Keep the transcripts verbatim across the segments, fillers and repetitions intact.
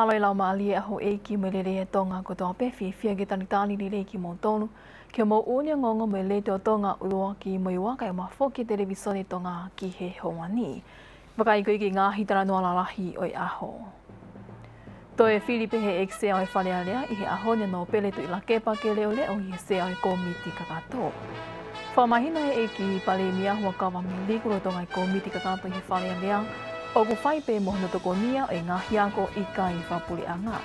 Mālō e laumālie ʻa houʻeiki mo e lelei ʻa Tonga kotoa pē, fiefia ke talitali lelei kimoutolu ki hoʻomou ʻū ongoongo mei he Letiō Tonga ʻUluaki mo e Ua kae ʻumaʻā foki e Televisone Tonga ki he ʻaho ni. Vakai ko ia ki he ngaahi talanoa lalahi ʻo e ʻaho. Toe fili pē ʻe he ʻEiki Sea ʻo e Fale Alea ʻi he ʻaho ni ʻa Nōpele Tuʻilakepa ke leʻoleʻo ʻi he Sea ʻo e Kōmiti Kakato. Fakamahino ʻe he ʻEiki Palēmia Huʻakavameiliku lolotonga e Kōmiti Kakato ʻi he Fale Alea, ʻoku fai pē mo hono tokonia ʻo e ngaahi ako ʻikai fakapuleʻanga.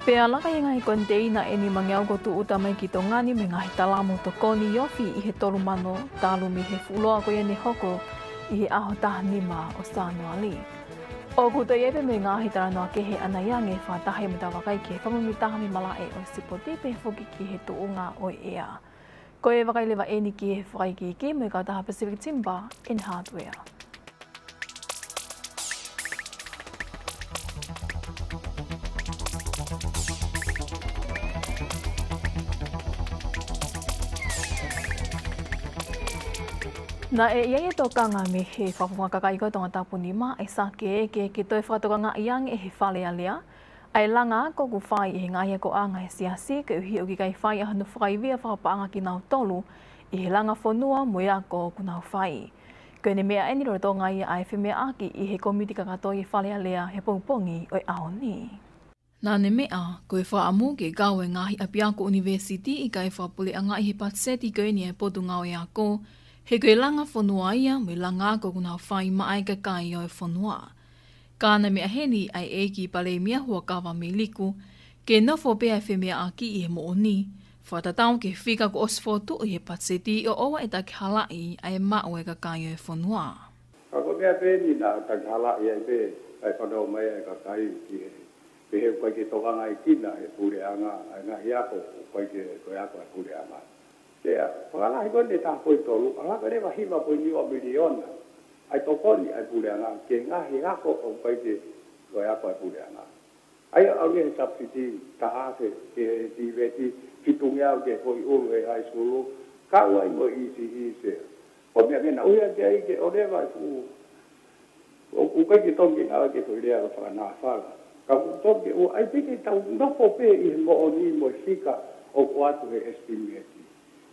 Pea laka e ngaahi koniteina ʻe nimangeau kuo tūʻuta mai ki Tonga ni mo e ngaahi talamu tokoni ofi ʻi he tolu mano talu mei he fuʻu loa ko ia ne hoko ʻi he ʻaho taha nima ʻo Sānuali. ʻOku toe ʻi ai pē mo e ngaahi talanoa kehe ʻanai ange, fakataha mo e vakai ki he fakamuimuitaha mei he malaʻe ʻo e sipoti pehē foki ki he tuʻunga ʻo e ʻea. Ko e vakai leva eni ki he fakaikiiki mo e kautaha Pacific Timber and Hardware. Naʻe ʻi ai e tokanga mei he Fakafofonga Kakai ko ia ʻo Tongatapu Nima, ʻa e Sake, ke, ke toe fakatokangaʻi ange ʻe he Fale Alea ʻa e langa ako ʻoku fai ʻe he ngaahi akoʻanga ʻa e Siasi, koeʻuhi ʻoku ʻikai fai ʻa hono fakaivia fakapaʻanga kinautolu ʻi he langa fonua mo e ako ʻoku nau fai. Ko ʻene meʻa eni lolotonga ia ʻa e femeʻaʻaki ʻi he Kōmiti Kakato ʻi he Fale Alea he pongipongi ʻo e ʻaho ni. Naʻá ne meʻa, ko e fakaʻamu ke kau e ngaahi ʻapiako ʻunivēsiti ʻikai fakapuleʻanga ʻi he patiseti ko eni ʻa e Potungāue Ako, he ko e langa fonua ia mo e langa ako ʻoku nau fai maʻa e kakai ʻo e fonua. Ka naʻe meʻa heni ʻa e ʻEiki Palēmia Huʻakavameiliku, ke nofo pē ʻa e femeʻaʻaki ʻi he moʻoni, fakatatau ki he fika kuo ʻosi fokotuʻu ʻi he patiseti ʻo ʻoua ʻe takihalaʻi ʻa e maʻu ʻa e kakai ʻo e fonua. Ka ko e meʻa pē eni naʻe takihalaʻi ai pē ʻa e fanongo mai ʻa e kakai ki he pehē ʻoku ʻikai ke tokangaʻi kinautolu ʻe he puleʻanga ʻa e ngaahi ako, ʻoku ʻikai ke ko e ako ʻa e puleʻanga. Pea, fakalahi ko eni ʻe taha poini tolu, ʻa e laka leva hiva poini ua miliona ʻa e tokoni ʻa e puleʻanga ki he ngaahi ako ʻoku ʻikai ke ko e ako ʻa e puleʻanga. ʻA ia ʻoku ʻi ai e subsidy taha afe ki he TVET, fitungeau ki he foʻi ʻulu he high school, kau ai mo e ECE Sea. Ko e meʻa ke na ui ake ai ke ʻoleva e fuʻu, ʻoku ʻikai ke tonu ke ngāueʻaki e foʻi lea ko e fakanāfala. Ka ʻoku tonu ke ʻoua ʻe pehē ke tau nofo pē ʻi he moʻoni mo e fika ʻoku ʻoatu ʻe he estimate.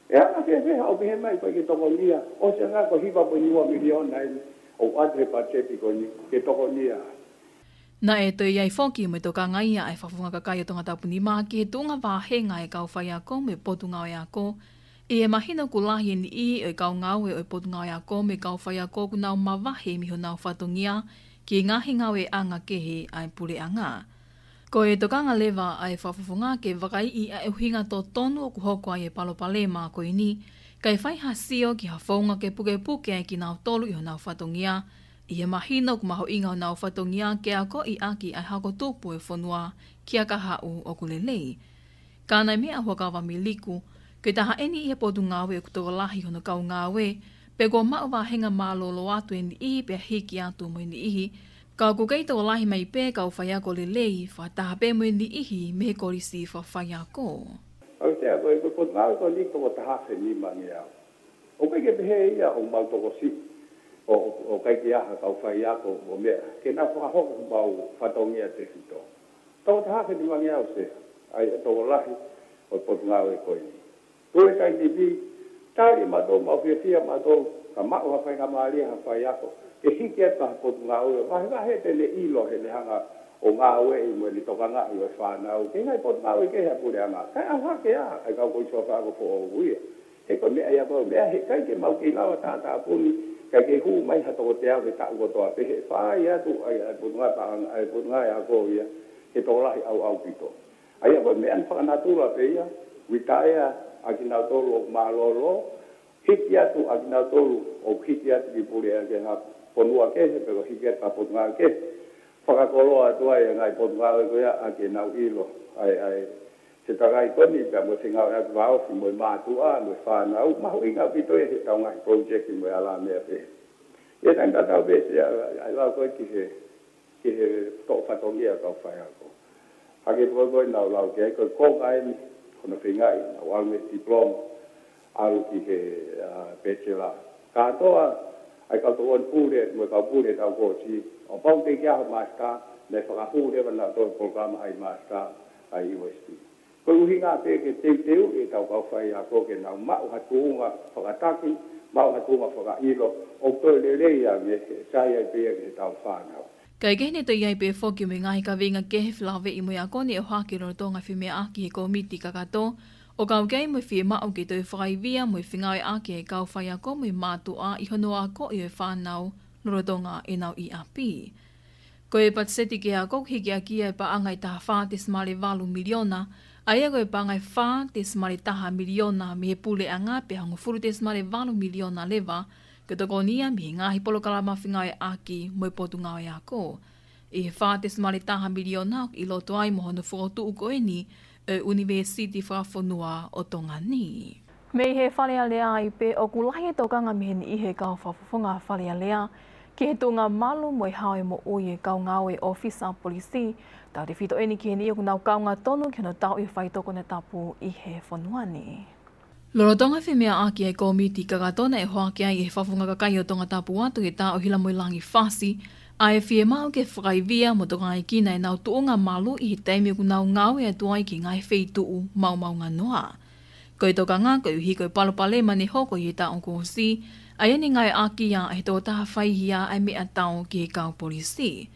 ʻE anga fēfē haʻo pehē mai ʻoku ʻikai ke tokonia, ʻosi ange ko e hiva poini ua miliona eni ʻoku ʻoatu ʻe he patiseti ko eni ke tokonia. Naʻe toe ʻi ai foki mo e tokanga ia ʻa e Fakafofonga Kakai ʻo Tongatapu Nima ki he tuʻunga vāhenga ʻa e kau faiako mo e Potungāue Ako, ʻi he mahino ʻoku lahi e niʻihi ʻo e kau ngāue ʻo e Potungāue Ako mo e kau faiako ʻoku nau mavahe mei honau fatongia ki he ngaahi ngāueʻanga kehe ʻa e puleʻanga. Ko e tokanga leva ʻa e Fakafofonga ke vakaiʻi ʻa e ʻuhinga totonu ʻoku hoko ai e palopalema ko eni, kae fai ha sio ki ha founga ke pukepuke ai kinautolu ʻi honau fatongia, ʻi he mahino ʻoku mahuʻinga honau fatongia ke akoʻi ʻaki ʻa e hako tupu ʻo e fonua ki ha kahaʻu ʻoku lelei. Ka naʻe meʻa ʻa Huʻakavameiliku, ko e taha eni ʻi he Potungāue ʻoku tokolahi hono kau ngāue, pea kuo maʻu vāhenga mālōlō atu e niʻihi pea hiki atu mo e niʻihi, ka ʻoku kei tokolahi mai pē kau faiako lelei, fakataha pē mo e niʻihi mei he Kolisi Fakafaiako. ʻA ia ko e, ko e Potungāue ko eni toko taha afe nimangeau. ʻOku ʻikai ke pehē ia ʻoku mau tokosiʻi ʻo, ʻo, ʻoku ʻikai ke ʻi ai ha kau faiako ʻo meʻa ke nau fakahoko homau fatongia tefito. Toko taha afe nimangeau Sea, ʻa ia tokolahi ʻo e Potungāue ko eni. Ko e taimi ni, tali mautolu, mau fiefia mautolu, ka maʻu ha faingamālie ha faiako ke hiki atu ki ha potungāue, vahevahe te ne ʻilo heʻene hanga ʻo ngāueʻi mo ʻene tokangaʻi ʻo e fānau ki he ngaahi potungāue kehe ʻa e puleʻanga. Kae ʻalu hake ā ʻa e kau kolisi faiako foʻou ia. He ko e meʻa ia ko e meʻa he ʻikai ke mau kei lava tātāpuni, ʻikai ke hū mai ha toko teau he taʻu kotoa pē he fai atu ʻa e, ʻa e Potungāue Paʻanga, ʻa e Potungāue Ako ia, he tokolahi ʻaupito. ʻA ia ko e meʻa naʻe fakanatula pē ia, ʻuhitaea ʻa kinautolu ʻoku mālōlō, hiki atu ʻa kinautolu ʻoku hiki atu ki puleʻanga ki ha fonua kehe, pe ko e hiki atu ki ha potungāue kehe. Fakakoloa atu ai ʻa e ngaahi potungāue ko ia ʻaki ʻenau ʻilo ʻa e, ʻa e, he takai ko eni pea mo e fengāueʻaki vāofi mo e mātuʻa, mo e fānau, mahuʻinga ʻaupito ia he ʻetau ngaahi project mo e alā meʻa pehē. ʻI he taimi tatau pē Sea, ʻa e lau ko ē ki he ki he toʻo fatongia ʻa e kau faiako. Hangē ko ē naʻa ku lau ki ai, ko e konga eni, ko hono feingaʻi, naʻa ku ʻalu mei he diploma, ʻalu ki he, ā, bachelor. Kātoa ʻa e kau tokoni pule, mo e kau pule ʻetau kōsi, ʻo kapau te ke ʻaho master, Naʻe fakahū leva nautolu e polokalama ʻa e Master ʻa e U S P. Ko e ʻuhinga pē ke teuteuʻi ʻetau kau faiako ke nau maʻu ha tuʻunga fakataki, maʻu ha tuʻunga fakaʻilo, ʻo toe lelei ange, sai ai pē ia ki heʻetau fānau. Kae kehe, ne toe ʻi ai pē foki mo e ngaahi kaveinga kehe felāveʻi mo e ako ne ʻohake lolotonga e femeʻaʻaki ʻe he kōmiti kakato, ʻo kau ki ai mo e fiemaʻu ke toe fakaivia mo e fengāueʻaki e kau faiako mo e mātuʻa ʻi hono akoʻi ʻo e fānau lolotonga ʻenau ʻi ʻapi. Ko e patiseti ki he ako ʻoku hiki ʻaki ia e paʻanga ʻe taha fā tesimale valu miliona, ʻa ia ko e paʻanga ʻe fā tesimale taha miliona mei he puleʻanga pea hongofulu tesimale valu miliona leva, ko e tokoni ia mei he ngaahi polokalama fengāueʻaki mo e Potungāue Ako. ʻI he fā tesimale taha miliona ʻoku ʻi loto ai mo hono fokotuʻu ko eni ʻo e ʻUnivēsiti Fakafonua ʻo Tonga ni. Mei he Fale Alea ai pē, ʻoku lahi e tokanga mei he niʻihi e kau fakafofonga Fale Alea ki he tuʻunga malu mo e hao e moʻui e kau ngāue ʻōfisa polisi, tautefito eni ki he niʻihi ʻoku nau kaunga tonu ki hono tauʻi e faitoʻo konatapu ʻi he fonua ni. Lolotonga e femeʻaʻaki e kōmiti kakato, naʻe ʻohake ai ʻe he Fakafofonga Kakai ʻo Tongatapu atu ki he Taʻahila Moelangi Fasi ʻa e fiemaʻu ke fakaivia mo tokangaekina ʻenau tuʻunga malu ʻi he taimi ʻoku nau ngāue atu ai ki he ngaahi feituʻu maomaonganoa. Ko e tokanga koeʻuhi ko e palopalema ne hoko ʻi he taʻu kuo ʻosi, ʻa ia ne ngāueʻaki ia ʻe he tokotaha faihia ʻa e meʻatau ki he kau polisi.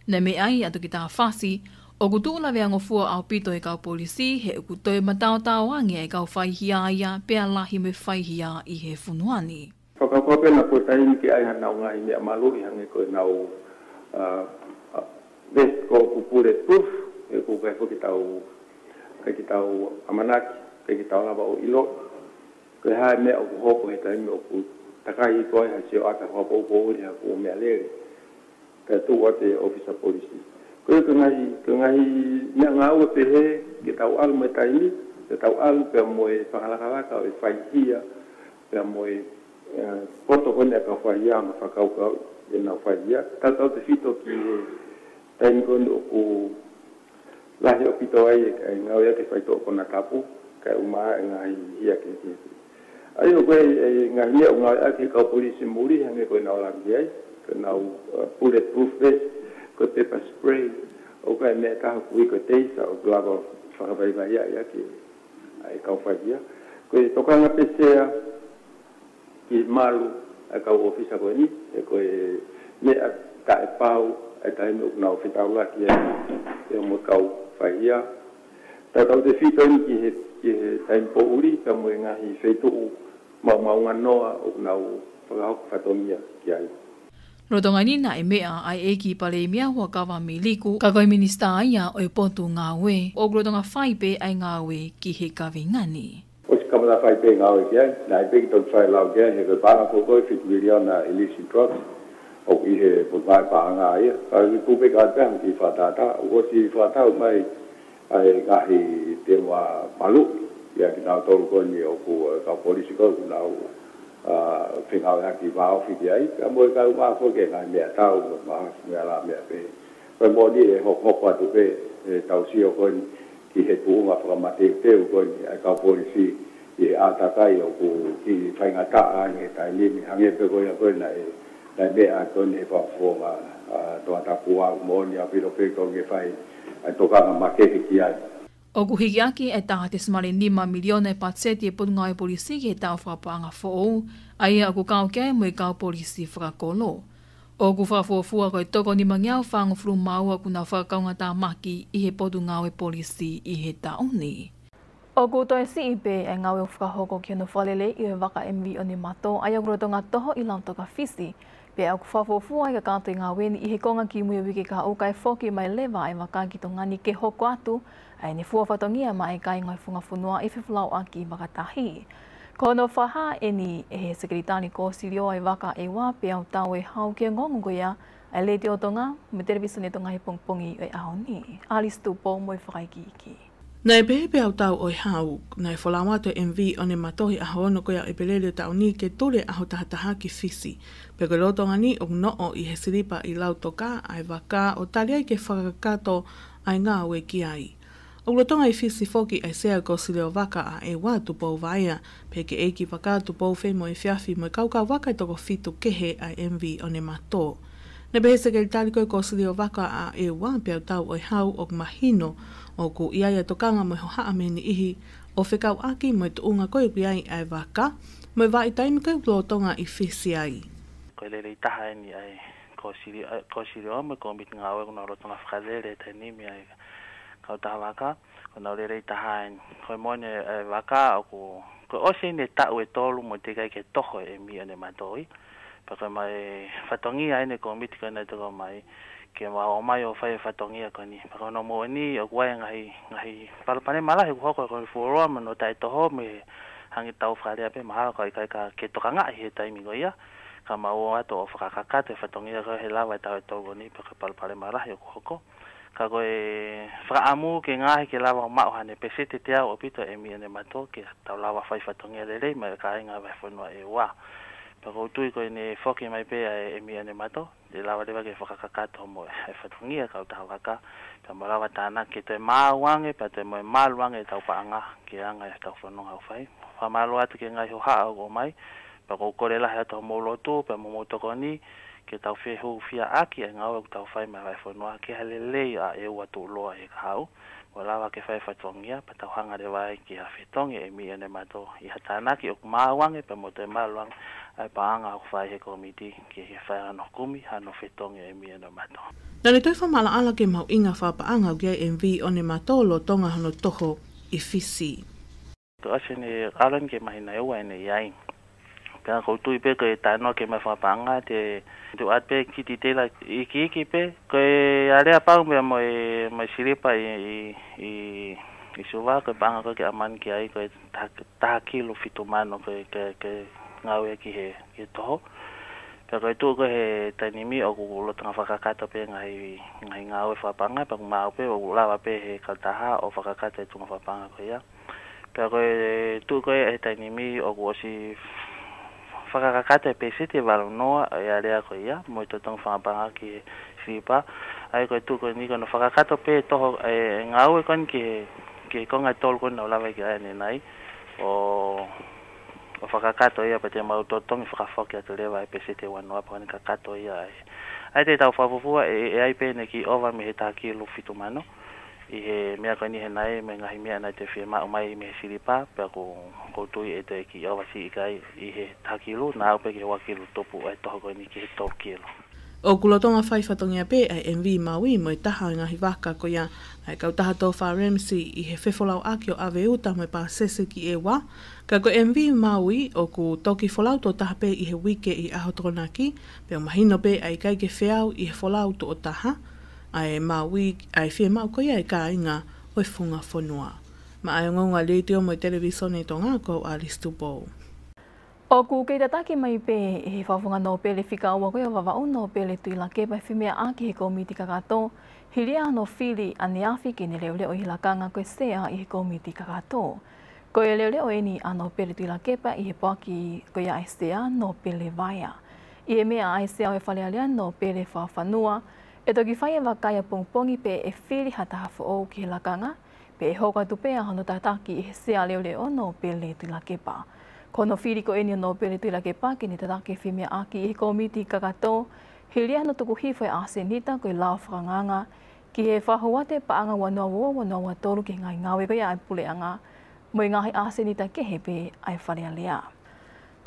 Naʻe meʻa ai ʻa Toketā Fasi, ʻoku tuʻu laveangofua ʻaupito e kau polisi, he ʻoku toe mataotao ange e kau faihia ia pea lahi mo e faihia ʻi he fonua ni. Fakakaukau pē naʻa ko e taimi ke ʻai haʻanau ngaahi meʻa maluʻi hangē ko ʻenau, ā, ā, vest ko ē ʻoku bulletproof, he ʻoku ʻikai foki ke tau, ʻikai ke tau ʻamanaki, ʻikai ke tau lava ʻo ʻilo ko e hā e meʻa ʻoku hoko he taimi ʻoku takai ko ē ha sioʻata hoʻatā poupou ʻi haʻaku meʻalele, kae tuʻu atu e ʻōfisa polisi. Ko ia ko e ngaahi, ko e ngaahi meʻangāue pehē ke tau ʻalu mo e taimi, ke tau ʻalu pea mo e fakalakalaka ʻo e faihia, pea mo e, ē, poto ko eni ʻa e kau faihia mo e fakakaukau ʻenau faihia. Tautautefito ki he taimi ko eni ʻoku lahi ʻaupito ai e, e ngāueʻaki e faitoʻo konatapu, kae ʻumaʻā e ngaahi hia kehekehe. ʻA ia ko e, e ngaahi meʻa ʻoku ngāueʻaki ʻe he kau polisi muli, hangē ko ʻenau lanu ki ai, ko ʻenau, ā, bulletproof vest, ko e pepper spray, ʻoku ʻi ai e meʻa ʻe taha ʻoku ui ko e taser, ʻoku lava fakavaivaiʻi ʻaki ʻa e kau faihia. Ko e tokanga pē Sea ki he malu ʻa e kau ʻōfisa ko eni, he ko e meʻa taʻepau ʻa e taimi ʻoku nau fetaulaki ai pea mo e kau faihia. Tautautefito eni ki he, ki he taimi poʻuli, pea mo e ngaahi feituʻu maomaonganoa ʻoku nau fakahoko fatongia ki ai. Lolotonga ni naʻe meʻa ʻa e ʻEiki Palēmia Huʻakavameiliku, ka ko e Minisitā ia ʻo e Potungāue, ʻoku lolotonga fai pē ʻa e ngāue ki he kaveinga ni. ʻOsi kamata fai pē ngāue ki ai, naʻe ʻikai pē ke toki fai lau ki ai, he ko e paʻanga ko ē ko e fitu miliona illicit drugs, ʻoku ʻi he Potungāue Paʻanga ia, ka ʻoku pē ka te hanga ki fakatātā, ʻoku ʻosi fakatau mai ʻa e ngaahi teunga malu, ia kinautolu ko eni ʻoku, ē, kau polisi ko ē ʻoku nau, ā, fengāueʻaki vāofi ki ai, pea mo e kau maʻu foki e ngaahi meʻatau, mo e ngaahi meʻa lā meʻa pē. Ko e moʻoni ʻe hokohoko atu pē, ē, ʻetau sio ko eni ki he tuʻunga fakamateuteu ko eni ʻa e kau polisi ʻi he ʻātakai ʻoku kiʻi faingataʻa ange he taimi ni, hangē pē ko ia ko ē naʻe, naʻe meʻa ko eni ʻe he Fakafofonga, ā, Tongatapu, ʻoku moʻoni ʻaupito pē ke tau fai ʻa e tokanga makehe ki ai. ʻOku hiki ʻaki e taha tesimale nima miliona e patiseti e Potungāue Polisi ki he taʻu fakapaʻanga foʻou, ʻa ia ʻoku kau ki ai mo e kau polisi fakakolo. ʻOku fakafuofua ko e toko nimangeau fāngofulu mā ua ʻoku nau fakakaungatāmaki ʻi he Potungāue Polisi ʻi he taʻu ni. ʻOku toe siʻi pē e ngāue ʻoku fakahoko ki hono fakaleleiʻi ʻo e vaka M V ʻOnemato, ʻa ia ʻoku lolotonga toho ʻi Lautoka, Fisi. Pea ʻoku fakafuofua e kakato e ngāue ni ʻi he konga kimui ʻo e uike kahaʻu, kae foki mai leva e vaka ki Tonga ni ke hoko atu ʻa ʻene fua fatongia maʻa e kāinga ʻo e funga fonua ʻi he fefolauʻaki vakatahi. Ko hono fakahā eni ʻe he Sekelitali Kōsilio ʻo e Vaka ʻEua, Peautau ʻOehau, ki he ongoongo ko ia ʻa e Letiō Tonga mo e Televisone Tonga he pongipongi ʻo e ʻaho ni. Alice Tupou mo e fakaikiiki. Naʻe pehē ʻe Peautau ʻOehau, naʻe folau atu e M V ʻOnemato he ʻaho ono ko ia ʻo ʻEpeleli ʻo e taʻu ni ke tuli he ʻaho taha taha ki Fisi. Pea ko e lolotonga ni ʻoku noʻo ʻi he silipa ʻi Lautoka ʻa e vaka ʻo tali ai ke fakakakato ʻa e ngāue ki ai. ʻOku lolotonga ʻi Fisi foki ʻa e Sea ʻo e Kōsilio Vaka ʻa ʻEua, Tupou Vaea, pea ki he ʻEiki Vaka, Tupou Femoʻuefiafi, mo e kau kau vaka ʻe toko fitu kehe ʻa e M V ʻOnemato. ʻE pehē ʻe he Sekelitali ko ē Kōsilio Vaka ʻa ʻEua, pea ʻoku tau ʻo e hau ʻoku mahino ʻoku ʻi ai ʻa e tokanga mo e hohaʻa mei he niʻihi ʻo fekauʻaki mo e tuʻunga ko ē ʻoku ʻi ai ʻa e vaka, mo e vahaʻa taimi ko ē ʻoku lolotonga ʻi Fisi ai. Ko e lelei taha eni ʻa e Kōsilio, ʻa e Kōsilio mo e kōmiti ngāue ʻoku nau lolotonga fakalele he taimi ni ʻa e kautaha vaka, ʻoku nau lelei taha eni. Ko e moʻoni ʻa e vaka ʻoku, kuo ʻosi eni e taʻu ʻe tolu mo teʻeki ai ke toho e ʻEmi ʻOnemato ia. Pea ko e ʻomai fatongia eni e kōmiti ko ē naʻe toko mai ke mau ō mai ʻo fai e fatongia ko eni. Pea ko hono moʻoni ʻoku ʻi ai e ngaahi, ngaahi palopalema lahi ʻoku hoko he ko eni fuoloa mo hono taʻetoho mo e hangē ko ʻetau fakalea pē mahalo ʻoku ʻikai ke tokangaʻi he taimi ko ia. Ka mau ō atu ʻo fakakakato e fatongia ko ē he lava e taʻu ʻe tolu ko eni pea ko e palopalema lahi ʻoku hoko. Ka ko e fakaʻamu ke ngaohi ke lava ʻo maʻu haʻane peseti ʻe teau ʻaupito e ʻEmi ʻOnemato ke tau lava fai fatongia lelei mo e kāinga vahefonua ʻEua. Pea ʻoku ou tui ko ʻene foki mai pē ʻa e ʻEmi ʻOnemato, ʻe lava leva ke fakakakato mo e fatongia kautaha vaka, pea mo lava tānaki ke toe maau ange, pea toe mo e malu ange ʻetau paʻanga ki he anga ʻetau fononga ʻoku fai. Fakamālō atu ki he ngaahi hohaʻa ʻoku ʻomai, pea ʻoku ou kole lahi atu hoʻomou lotu, pea mo hoʻomou tokoni, ke tau fehūfiaʻaki e ngāue ʻoku tau fai maʻa e vahefonua, ke hā lelei ʻa ʻEua tuʻuloa he kahaʻu, mo lava ke fai fatongia, pea tau hanga leva ai ki ha fetongi e ʻEmi ʻOnemato, ʻi ha tānaki ʻoku maau ange, pea mo toe malu ange, ʻa e paʻanga ʻoku fai he kōmiti, ke fai hano kumi, hano fetongi e ʻEmi ʻOnemato. Naʻá ne toe fakamaʻalaʻala ki he mahuʻinga fakapaʻanga ʻoku ʻi ai e ʻEmi ʻOnemato lolotonga hono toho ʻi Fisi. Kuo ʻosi eni ʻalu eni ki he māhina ʻe ua eni ʻi ai. Pea ʻoku ou tui pē ko e talanoa ki he ʻomai fakapaʻanga te, te u ʻoatu pē kiʻi titela ikiiki pē. Ko e aleapau pea mo e, mo e silipa ʻi, ʻi, ʻi, ʻi Suva, ko e paʻanga ko ē ke ʻamanaki ai, ko e taha, taha kilu fitu mano ko ē ke, ke ngāueʻaki he, he toho. Pea ko e tuʻu ko ē he taimi ni ʻoku lolotonga fakakakato pē ngaahi, ngaahi ngāue fakapaʻanga, pea ʻoku maau pē, ʻoku lava pē he kautaha ʻo fakakakato e tuʻunga fakapaʻanga ko ia. Pea ko e tuʻu ko ē he taimi ni ʻoku ʻosi fakakakato e peseti ʻe valu noa e alea ko ia, mo e totongi fakapaʻanga ki he silipa. ʻA ia ko e tuʻu ko eni ko hono fakakakato pē toho e ngāue ko eni ki he, ki he konga ʻe tolu ko eni naʻa ku lave ki ai ʻanenai. ʻO, ʻo fakakakato ia pea te mau totongi fakafoki atu leva e peseti ʻe ua noa pea ko eni kakato ia ai. ʻA ia te tau fakafuofua ʻe, ʻe ʻi ai pē ʻene kiʻi ʻova mei he taha kilu fitu mano. ʻI he meʻa ko eni he naʻe, mei he ngaahi meʻa naʻe toe fiemaʻu mai mei he silipa, pea ʻoku, ʻoku ou tui ʻe toe kiʻi ʻova siʻi kai ʻi he taha kilu, naʻa aʻu pē ki he ua kilu tupu ʻa e toho ko eni ki he tolu kilu. ʻOku lolotonga fai fatongia pē ʻa e ʻEmi Maui mo e taha ʻo e ngaahi vaka ko ia ʻa e kautaha Tofa RAMSI ʻi he fefolauʻaki ʻo ʻave uta mo e pāsese ki ʻEua. Ka ko e ʻEmi Maui ʻoku toki folau tuʻo taha pē ʻi he uike ʻi he ʻaho Tokonaki, pea ʻoku mahino pē ʻa e ʻikai ke feau ʻi he folau tuʻo taha ʻa e Maui, ʻa e fiemaʻu ko ia ʻa e kāinga ʻo e funga fonua. Maʻá e Ongoongo ʻa e Letiō mo e Televisone Tonga, ko au Alice Tupou. ʻOku kei tataki mai pē ʻe he Fakafofonga Nōpele fika ua ko ia ʻo Vavaʻu, Nōpele Tuʻilakepa, e femeʻaʻaki he kōmiti kakato, hili ia hono fili ʻaneafi ke ne leʻoleʻo ʻi he lakanga ko e sea ʻi he kōmiti kakato. Ko e leʻoleʻo eni ʻa Nōpele Tuʻilakepa ʻi he poaki ko ia ʻa e sea, Nōpele Vaea. ʻI he meʻa ʻa e sea ʻo e Fale Alea, Nōpele Fakafanua, ʻe toki fai e vakai ʻapongipongi pe ʻe fili ha taha foʻou ki he lakanga, pe ʻe hoko atu pē ʻa hono tataki ʻe he sea leʻoleʻo, Nōpele Tuʻilakepa. Ko hono fili ko eni ʻo Nōpele Tuʻilakepa ke ne tataki e femeʻaʻaki ʻi he kōmiti kakato, hili ia hono tuku hifo e ʻasenita ko e lao fakaangaanga ki he fakahouhau atu e paʻanga ua noa ua ua, ua noa ua tolu ki he ngaahi ngāue ko ia ʻa e puleʻanga, mo e ngaahi ʻasenita kehe pē ʻa e Fale Alea.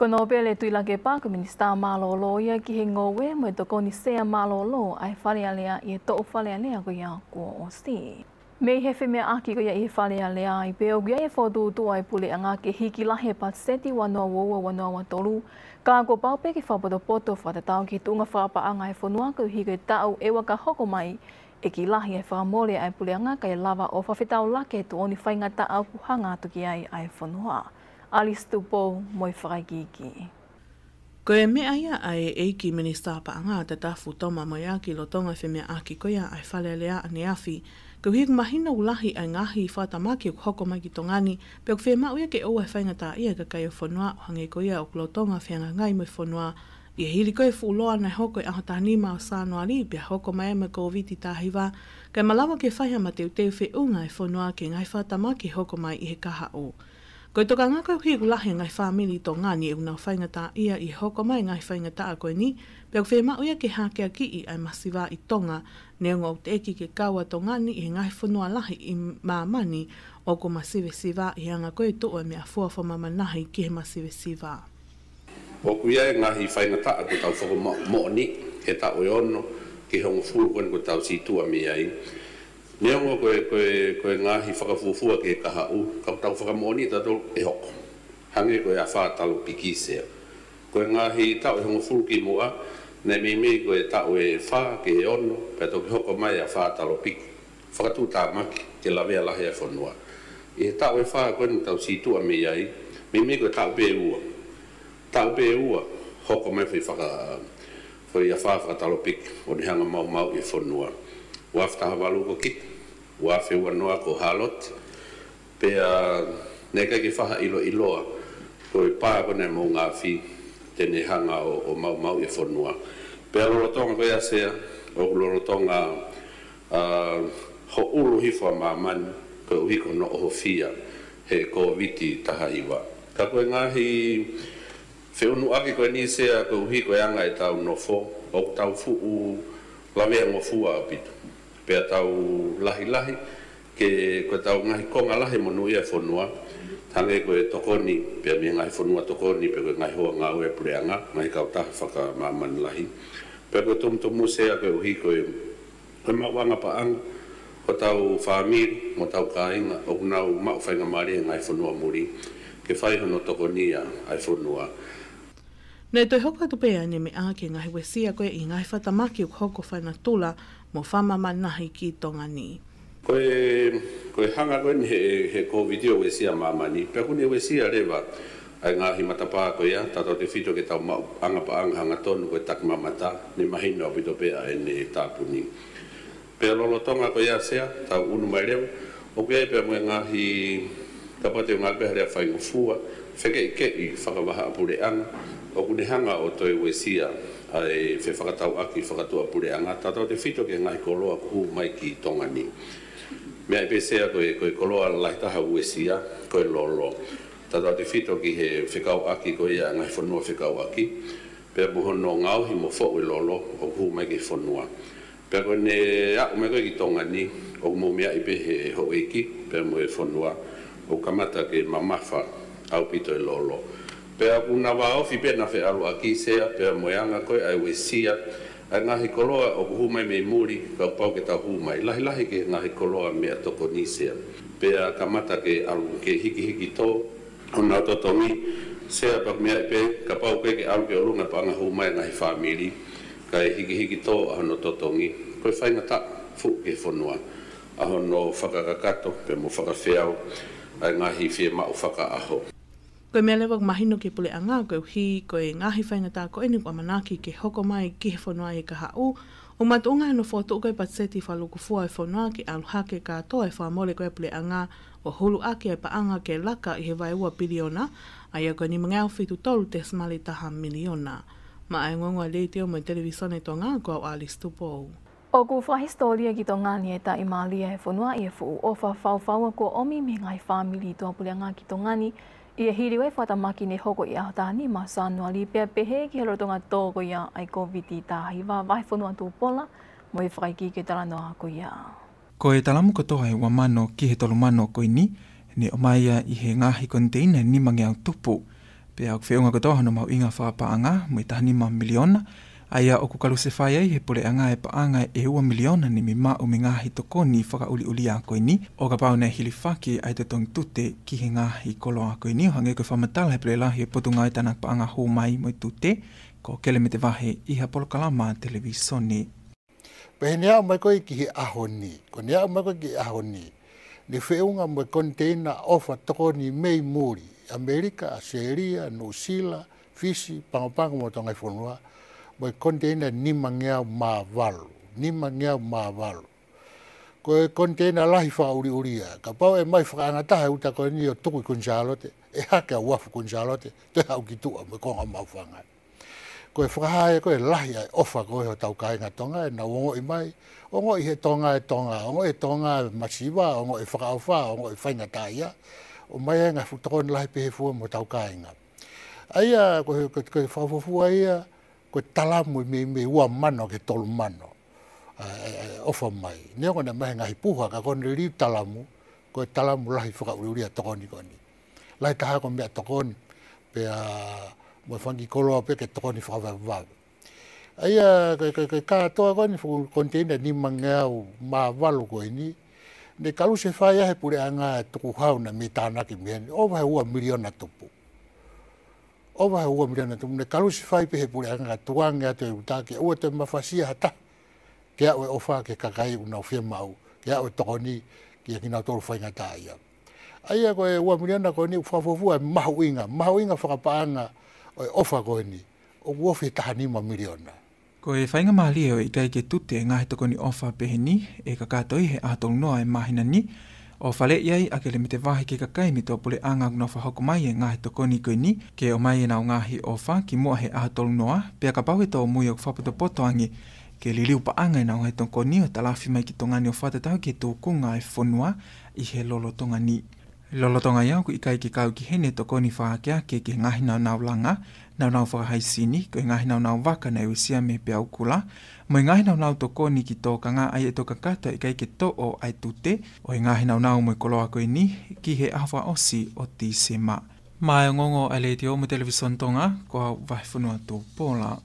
Ko Nōpele Tuʻilakepa ko e Minisitā Mālōlō ia ki he Ngoue mo e Tokoni Sea Mālōlō ʻa e Fale Alea ʻi he toʻu Fale Alea ko ia kuo ʻosi. Mei he femeʻaʻaki ko ia ʻi he Fale Alea ai pē ʻoku ʻi ai e fokotuʻutuʻu ʻa e puleʻanga ke hiki lahi e patiseti ua noa ua ua, ua noa ua tolu, ka kuo pau pē ke fakapotopoto fakatatau ki he tuʻunga fakapaʻanga ʻa e fonua koeʻuhi ko e taʻu ʻe ua ka hoko mai, ʻe kiʻi lahi e fakamole ʻa e puleʻanga kae lava ʻo fakafetaulaki e tuʻoni faingataʻa ʻoku hanga atu ki ai ʻa e fonua. Alice Tupou mo e fakaikiiki. Ko e meʻa ia ʻa e ʻEiki Minisitā Paʻanga, Tatafu Toma Moeaki, lolotonga e femeʻaʻaki ko ia ʻa e Fale Alea ʻaneafi, koeʻuhi ʻoku mahino ʻoku lahi ʻa e ngaahi fakatamaki ʻoku hoko mai ki Tonga ni, pea ʻoku fiemaʻu ia ke ʻoua ʻe faingataʻaʻia e kakai ʻo e fonua, ʻo hangē ko ia ʻoku lolotonga fehangahangai mo e fonua, ʻi he hili ko ē e fuʻu loa naʻe hoko he ʻaho taha nima ʻo Sānuali, pea hoko mai ai mo e Kōviti taha hiva, kae malava ke fai ha mateuteu feʻunga e fonua ki he ngaahi fakatamaki ʻe hoko mai ʻi he kahaʻu. Ko e tokanga koeʻuhi ʻoku lahi e ngaahi fāmili ʻi Tonga ni ʻoku nau faingataʻaʻia ʻi he hoko mai e ngaahi faingataʻa ko eni, Pea ʻoku fiemaʻu ia ke hakeakiʻi ʻa e masiva ʻi Tonga, neongo ʻoku teʻeki ke kau ʻa Tonga ni ʻi he ngaahi fonua lahi ʻi māmani ʻoku masivesiva ʻi he anga ko ē ʻo e tuʻu ʻa e meʻafua fakamāmani lahi ki he masivesiva. ʻOku ʻi ai e ngaahi faingataʻa kuo tau fakamoʻoniʻi he taʻu ʻe ono ki he hongofulu ko eni kuo tau situʻa mei ai. Neongo ko e, ko e, ko e ngaahi fakafuofua ki he kahaʻu, ka ʻoku tau fakamoʻoniʻi ʻe tautolu ʻe hoko. Hangē ko e afā talopiki, Sea. Ko e ngaahi taʻu ʻe hongofulu kimuʻa, naʻe meimei ko e taʻu ʻe fā ki he ono, pea toki hoko mai e afā talopiki fakatuʻutāmaki ke lavea lahi ʻa e fonua. ʻI he taʻu ʻe fā ko eni ʻoku tau situʻa mei ai, meimei ko e taʻu pē ʻe ua. Taʻu pē ʻe ua, hoko mai e foʻi faka-, foʻi afā fakatalopiki, ʻo ne hanga ʻo maumauʻi e fonua. Ua afe taha valu ko Kita, ua afe ua noa ko Hāloti, pea naʻe ʻikai ke faʻa ʻiloʻiloa ko e pā ko ē naʻe moʻunga afi te ne hanga ʻo, ʻo maumauʻi e fonua. Pea lolotonga ko ia, Sea, ʻoku lolotonga, ʻa, hoʻulu hifo ʻa māmani koeʻuhi ko hono ʻohofia he Kōviti taha hiva. Ka ko e ngaahi feʻunuʻaki ko eni, Sea, koeʻuhi ko e anga ʻetau nofo, ʻoku tau fuʻu laveangofua ʻaupito. Pea tau lahilahi ke, ko ʻetau ngaahi konga lahi monūʻia e fonua, hangē ko e tokoni pea mei he ngaahi fonua tokoni, pe ko e ngaahi hoa ngāue ʻa e puleʻanga, ngaahi kautaha fakamāmani lahi. Pea ko e tumutumu, Sea, koeʻuhi ko e, ko e maʻuʻanga paʻanga hotau fāmili mo hotau kāinga ʻoku nau maʻu faingamālie he ngaahi fonua muli ke fai hono tokoniʻi ʻa e fonua. Naʻe toe hoko atu pē ʻa e meʻa ki he ngaahi uesia ko ē ʻi he ngaahi fakatamaki ʻoku hoko fakanatula mo fakamāmani lahi ki Tonga ni. Ko e, ko e hanga ko eni he, he Kōviti ʻo uesia ʻa māmani, pea ʻoku ne uesia leva ʻa e ngaahi matapā ko ia, tautautefito ki heʻetau maʻuʻanga paʻanga hangatonu ko e takimamata, ne mahino ʻaupito pē ʻa ʻene tāpuni. Pea lolotonga ko ia, Sea, tau ʻunu mai leva, ʻoku ʻi ai pea mo e ngaahi, kapau te u ngāueʻaki pē ha lea faingofua, fekeʻikeʻi fakavahaʻapuleʻanga ʻoku ne hanga ʻo toe uesia ʻa e fefakatauʻaki fakatuʻapuleʻanga, tautautefito ki he ngaahi koloa ʻoku hū mai ki Tonga ni. Meaʻi pē, Sea, ko e, ko e koloa lahi taha ʻoku uesia ko e lolo, tautautefito ki he fekauʻaki ko ia ʻa e ngaahi fonua fekauʻaki, pea mo hono ngaohi mo foʻu e lolo ʻoku hū mai ki he fonua. Pea ko ʻene aʻu mai ko ē ki Tonga ni, ʻoku mou meaʻi pē he houʻeiki pea mo e fonua, ʻoku kamata ke mamafa ʻaupito e lolo. Pea ʻoku na vāofi pē ʻena feʻaluʻaki, Sea, pea mo e anga ko ē ʻa e uesia ʻa e ngaahi koloa ʻoku hū mai mei muli, kapau ke tau hū mai. Lahilahi ki he ngaahi koloa meʻatokoni, Sea. Pea kamata ke ʻalu ke hikihiki tō honau totongi, Sea, pea ʻoku meaʻi pē, kapau ʻoku ʻikai ke ʻalu ki ʻolunga e paʻanga hū mai ʻa e ngaahi fāmili, kae hikihiki tō ʻa hono totongi, ko e faingataʻa fuʻu ki he fonua ʻa hono fakakakato pea mo fakafeau ʻa e ngaahi fiemaʻu fakaʻaho. Ko e meʻa leva ʻoku mahino ki he puleʻanga koeʻuhi ko e ngaahi faingataʻa ko eni ʻoku ʻamanaki ke hoko mai ki he fonua ʻi he kahaʻu, ʻoku makatuʻunga hono fokotuʻu ko ē e patiseti fakalūkufua ʻo e fonua ke ʻalu hake kātoa e fakamole ko ē ʻa e puleʻanga ʻo huluʻaki e paʻanga ke laka ʻi he vaeua piliona, ʻa ia ko e nimangeau fitu tolu tesimale taha miliona. Maʻá e ongoongo ʻa e Letiō mo e Televīsone Tonga, ko au Alice Tupou. ʻOku fakahisitōlia ki Tonga ni e taʻimālie ʻa e fonua ʻi he fuʻu ʻofa faufaua kuo ʻomi mei he ngaahi fāmili tuʻapuleʻanga ki Tonga ni, ʻi he hili ʻo e fakatamaki ne hoko ʻi he ʻaho taha nima Sānuali, pea pehē ki he lolotonga tō ko ia ʻa e Kōviti taha hiva, vahefonua Tupola mo e fakaikiiki ʻo e talanoa ko ia. Ko e talamu kotoa ʻe ua mano ki he tolu mano ko eni, ne ʻomai ia ʻi he ngaahi koniteina ʻe nimangeau tupu. Pea ʻoku feʻunga kotoa hono mahuʻinga fakapaʻanga mo e taha nima miliona, ʻa ia ʻoku kalusefai ai ʻe he puleʻanga e paʻanga ʻe ua miliona ne mei maʻu mei he ngaahi tokoni fakaʻuliʻulia ko eni, ʻo kapau naʻe hilifaki ʻa e totongi tute ki he ngaahi koloa ko eni, ʻo hangē ko e fakamatala ʻa e Pule Lahi ʻo e Potungāue Tānaki Paʻanga Hū Mai mo e Tute, ko Kelemete Vahe, ʻi ha polokalama televīsone. Pea ʻi heʻene aʻu mai ko ē ki he ʻaho ni, ko ʻene aʻu mai ko ē ki he ʻaho ni, ne feʻunga mo e koniteina ʻofa tokoni mei muli, ʻAmelika, ʻAositelēlia, Nuʻusila, Fisi, Pangopango mo Tonga ni fonua, mo e koniteina nimangeau mā valu, nimangeau mā valu. Ko e koniteina lahi fakaʻuliʻulia, kapau ʻe ʻomai fakaʻangataha e uta ko eni ʻo tuku ʻi Kuini Sālote, ʻe hake ʻa uafu Kuini Sālote, toe haʻu ki tuʻa mo e konga maʻu fanga. Ko e fakahā ia ko e lahi ʻa e ʻofa ko ē hotau kāinga Tonga, ʻenau ongoʻi mai, ongoʻi ʻe he Tonga e Tonga, ongoʻi ʻe he Tonga e masiva, ongoʻi e fakaʻofa, ongoʻi e faingataʻaʻia, ʻomai ai e ngaahi fuʻu tokoni lahi pehē fua mo hotau kāinga. ʻA ia, ko e, ko e, ko e fakafuofua ia, Ko e talamu mei, mei ua mano ki he tolu mano. ʻA, ʻa, ʻa, ʻofa mai. Neongo naʻe ʻomai he ngaahi puha, ka ko ʻene liliu talamu, ko e talamu lahi fakaʻuliʻulia tokoni ko eni. Lahi taha ko e meʻatokoni, pea mo e fanga kiʻi koloa pē ke tokoni fakavavevave. ʻA ia, ko e, ko e, ko e kātoa ko eni fuʻu koniteina nimangeau mā valu ko eni, ne kalusefai ʻe he puleʻanga e tukuhau naʻe mei tānaki mei heni, ʻova he ua miliona tupu. ʻOva he ua miliona tupu, ne kalusefai pē he puleʻanga tukuange atu e uta ke ʻoua toe mafasia ha taha ke aʻu e ʻofa ki he kakai ʻoku nau fiemaʻu, ke aʻu e tokoni kia kinautolu faingataʻaʻia. ʻA ia ko e ua miliona ko eni ʻoku fakafuofua e mahuʻinga, mahuʻinga fakapaʻanga ʻo e ʻofa ko eni, ʻoku ofi he taha nima miliona. Ko e faingamālie ʻo e ʻikai ke tute e ngaahi tokoni ʻofa pehē ni, ʻe kakato ʻi he ʻaho tolu noa e māhina ni, ʻo faleʻi ai ʻa e kelemete vahe ki he kakai mei tuʻapuleʻanga ʻoku nau fakahoko mai e ngaahi tokoni ko eni, ke ʻomai ʻenau ngaahi ʻofa kimuʻa he ʻaho tolu noa, pea kapau ʻe tōmui ʻoku fakapotopoto ange ke liliu paʻanga ʻenau ngaahi tokoni ʻo talafi mai ki Tonga ni ʻo fakatatau ki he tūkunga e fonua ʻi he lolotonga ni. Lolotonga ia ʻoku ʻikai ke kau ki heni e tokoni fakaakeake ki he ngaahi naunau langa, naunau fakahaisini, ko e ngaahi naunau vaka naʻe uesia mei he peau kula, mo e ngaahi naunau tokoni ki tōkanga, ʻa ia ʻe toki kakato ʻikai ke toʻo ʻa e tute ʻo e ngaahi naunau mo e koloa ko eni ki he ʻaho fakaʻosi ʻo Tīsema. Maʻá e ongoongo ʻa e Letiō mo e Televīsone Tonga, ko au Vahefonua Tupola.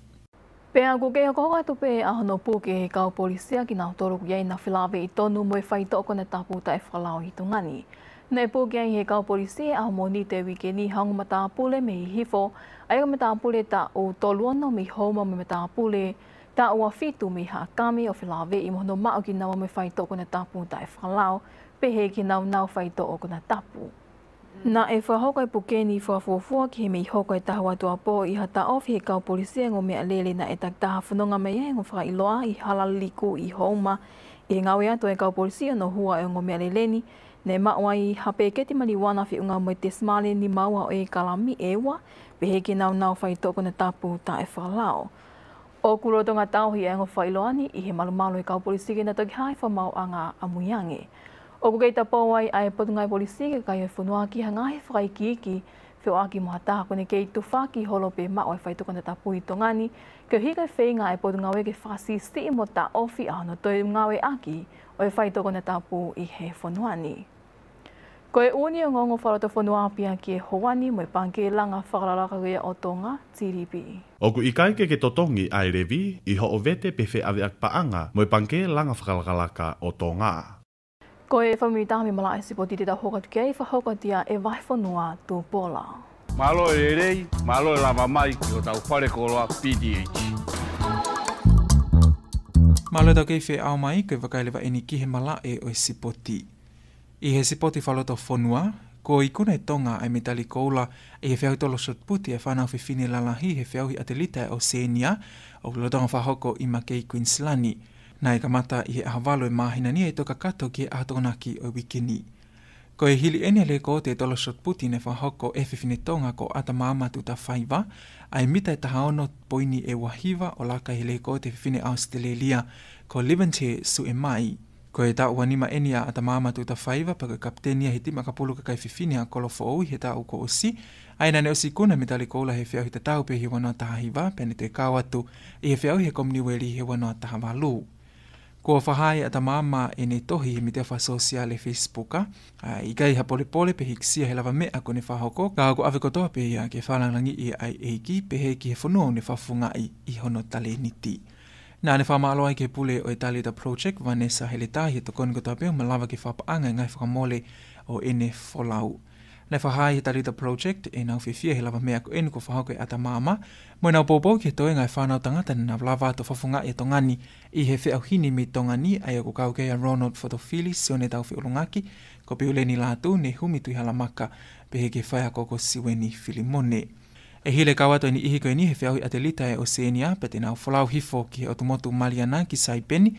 Pea ʻoku kei hokohoko atu pē ʻa hono puke ʻe he kau polisi ʻa kinautolu ʻoku ʻi ai ʻena felāveʻi tonu mo e faitoʻo konatapu taʻefakalao ʻi Tonga ni. Naʻe puke ai ʻe he kau polisi ʻi he ʻaho Mōnite uike ni ha ongo matāpule mei Hihifo, ʻa ia ko e matāpule taʻu tolu ono mei Houma mo e matāpule taʻu ua fitu mei Haʻakame ʻo felāveʻi mo hono maʻu kinaua mo e faitoʻo konatapu taʻefakalao, pehē ki he naunau faitoʻo konatapu. Naʻe fakahoko e puke ni fakafuofua ki he meʻi hoko e taha ua tuʻuapō ʻi ha taʻofi ʻe he kau polisi e ongo meʻalele naʻe takitaha fononga mai ai e ongo fakaʻiloa ʻi Halaliku ʻi Houma. ʻI he ngāue atu ʻa e kau polisi ʻi hono hua e ongo meʻalele ni, naʻe maʻu ai ha peketi maliuana feʻunga mo e tesimale nima ua ʻo e kalami ʻe ua, pehē ki he naunau faitoʻo konatapu taʻefakalao. ʻOku lolotonga tauhi ʻa e ongo fakaʻiloa ni ʻi he malumalu ʻo e kau polisi ke na toki hā he fakamaauʻanga ʻamuiange. ʻOku kei tapou ai ʻa e Potungāue Polisi ki he kakai ʻo e fonua ki ha ngaahi fakaikiiki feoʻaki mo ha taha ʻoku ne kei tufaki holo pe maʻu e faitoʻo konatapu ʻi Tonga ni, koeʻuhi ko e feinga ʻa e Potungāue ke fakasiʻisiʻi mo taʻofi ʻa hono toe ngāueʻaki ʻo e faitoʻo konatapu ʻi he fonua ni. Ko e ʻū ongoongo fakalotofonua ʻapia ki he houa ni mo e Pangikē Langa Fakalakalaka ʻo Tonga, T D B. ʻOku ʻikai ke ke totongi ʻa e levi ʻi hoʻo vete pe feʻaveʻaki paʻanga mo e Pangikē Langa Fakalakalaka ʻo Tonga. Ko e fakamuimuitaha mei he malaʻe sipoti te tau hoko atu ki ai, fakahoko atu ia ʻe Vahefonua Tupola. Mālō e lelei, mālō e lava mai ki hotau fale koloa P T H. Mālō e tau kei feʻao mai, ko e vakai leva eni ki he malaʻe ʻo e sipoti. ʻI he sipoti fakalotofonua, kuo ikuna ʻe Tonga ʻa e mitali koula ʻi he feʻauhi tolo shot put ʻa e fānau fefine lalahi he feʻauhi ʻatelita ʻa e ʻOsēnia, ʻoku lolotonga fakahoko ʻi Makei, Kuinisilani. Naʻe kamata ʻi he ʻaho valu e māhina ni ʻa e toki kakato ki he ʻaho Tokonaki ʻo e uike ni. Ko e hili eni e lekooti e tolo shot put naʻe fakahoko ʻe he fefine Tonga ko ʻAtamaama Tutafaiva, ʻa e mita ʻe taha ono poini ʻe ua hiva ʻo laka ʻi he lekooti e fefine ʻAositelēlia ko Liventhe Suʻemai. Ko e taʻu ua nima eni ʻa ʻAtamaama Tutafaiva, pea ko e kapiteni ia he timi ʻakapulu kakai fefine ʻa Kolofoʻou he taʻu kuo ʻosi, ʻa ia naʻá ne ʻosi ikuna e mitali koula he feʻauhi tatau pē he ua noa taha hiva, pea ne toe kau atu ʻi he feʻauhi he Kominiueli he ua noa taha valu. Kuo fakahā ʻe ʻAtamaama ʻene tohi he mītia fakasōsiale Facebook, ʻa ia ʻikai ha polepole pe hīkisia he lavameʻa kuó ne fakahoko, ka ʻoku ʻave kotoa pē ia ke fakalāngilangiʻi ʻa e ʻEiki, pehē ki he fonua ʻokú ne fakafofongaʻi ʻi hono talēniti. Naʻá ne fakamālō ai ki he pule ʻo e Talita Project, Vanessa Heleta, ʻi he tokoni kotoa pē ʻo malava ke fakapaʻanga e ngaahi fakamole ʻo ʻene folau. Naʻe fakahā ʻe he Talita Project ʻenau fiefia he lavameʻa ko eni kuo fakahoko ʻe ʻAtamaama, mo ʻenau poupou ki he toenga e fānau tangata naʻa nau lava atu ʻo fakafofongaʻi ʻa Tonga ni ʻi he feʻauhi ni mei Tonga ni, ʻa ia ʻoku kau ki ai ʻa Ronald Fotofili, Sione Taufeʻulungaki, ko Piuleni Lātū, Nehumi Tuʻihalamaka, pehē ki he faiako ko Siueni Filimone. ʻE hili e kau atu e niʻihi ko eni he feʻauhi ʻatelita ʻa e ʻOsēnia, pea te nau folau hifo ki he ʻotu motu Maliana ki Saipeni,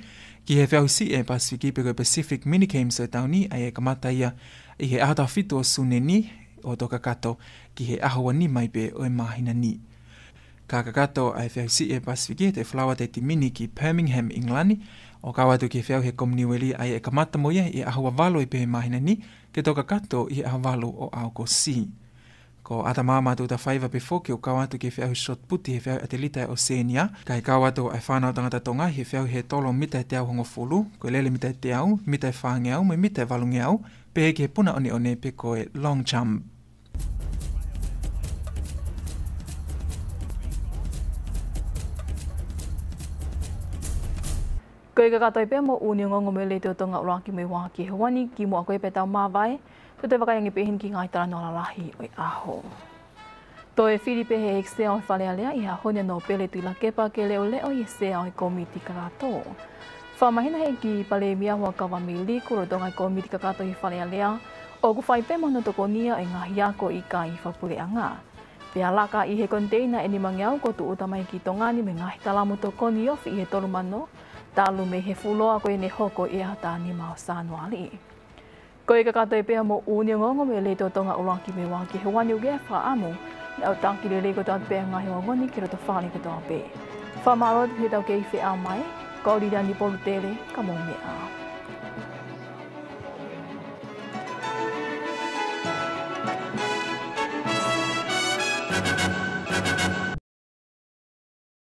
ki he feʻauhi siʻi ʻa e Pasifiki pe ko e Pacific Mini Games ʻo e taʻu ni, ʻa ia ʻe kamata ia ʻi he ʻaho taha fitu ʻo Sune ni, ʻo toki kakato ki he ʻaho ua nima pē ʻo e māhina ni. Ka kakato ʻa e feʻauhi siʻi ʻa e Pasifiki, ʻe toe folau atu e timi ni ki Birmingham, ʻIngilani, ʻo kau atu ki he feʻauhi he Kominiueli, ʻa ia ʻe kamata mo ia ʻi he ʻaho ua valu pē ʻo e māhina ni, ke toki kakato ʻi he ʻaho valu ʻo ʻAokosi. Ko ʻAtamaama Tuʻutafaiva pē foki ʻoku kau atu ki he feʻauhi shot put he feʻauhi ʻatelita ʻa e ʻOsēnia, kae kau atu ʻa e fānau tangata Tonga he feʻauhi he tolo mita ʻe teau hongofulu, ko e lele mita ʻe teau, mita ʻe fāngeau, mo e mita ʻe valungeau, pehē ki he puna ʻoneʻone pe ko e long jump. Ko e kakato ia pea mo e ʻū ongoongo mei he Letiō Tonga ʻuluaki mo e ua ki he ʻaho ni, kimuʻa ko ia pea tau māvae, tau toe vakai ange pē heni ki he ngaahi talanoa lalahi ʻo e ʻaho. Toe fili pē ʻe he ʻEiki Sea ʻo e Fale Alea ʻi he ʻaho ni ʻa Nōpele Tuʻilakepa ke leʻoleʻo ʻi he Sea ʻo e Kōmiti Kakato. Fakamahino ʻe he ʻEiki Palēmia Huʻakavameʻa Vili Liku lolotonga e Kōmiti Kakato ʻi he Fale Alea, ʻoku fai pē mo hono tokonia ʻo e ngaahi ako ʻikai fakapuleʻanga. Pea laka ʻi he koniteina ʻe nimangeau kuo tūʻuta mai ki Tonga ni mo e ngaahi talamu tokoni ofi ʻi he tolu mano, talu mei he fuoloa ko ia ne hoko ʻi he ʻaho taha nima ʻo Sānuali. Ko e kakato ia pea mo e ʻū ongoongo mei he Letiō Tonga ʻuluaki mo e ua ki he ʻaho ni, ʻoku ʻi ai e fakaʻamu ke ʻalu taki lelei kotoa pē ʻa e ngaahi ongoongo ni ki loto fale kotoa pē. Fakamālō atu ki heʻetau kei feʻao mai, ko au Liliani Polutele, ka mou meʻa ā.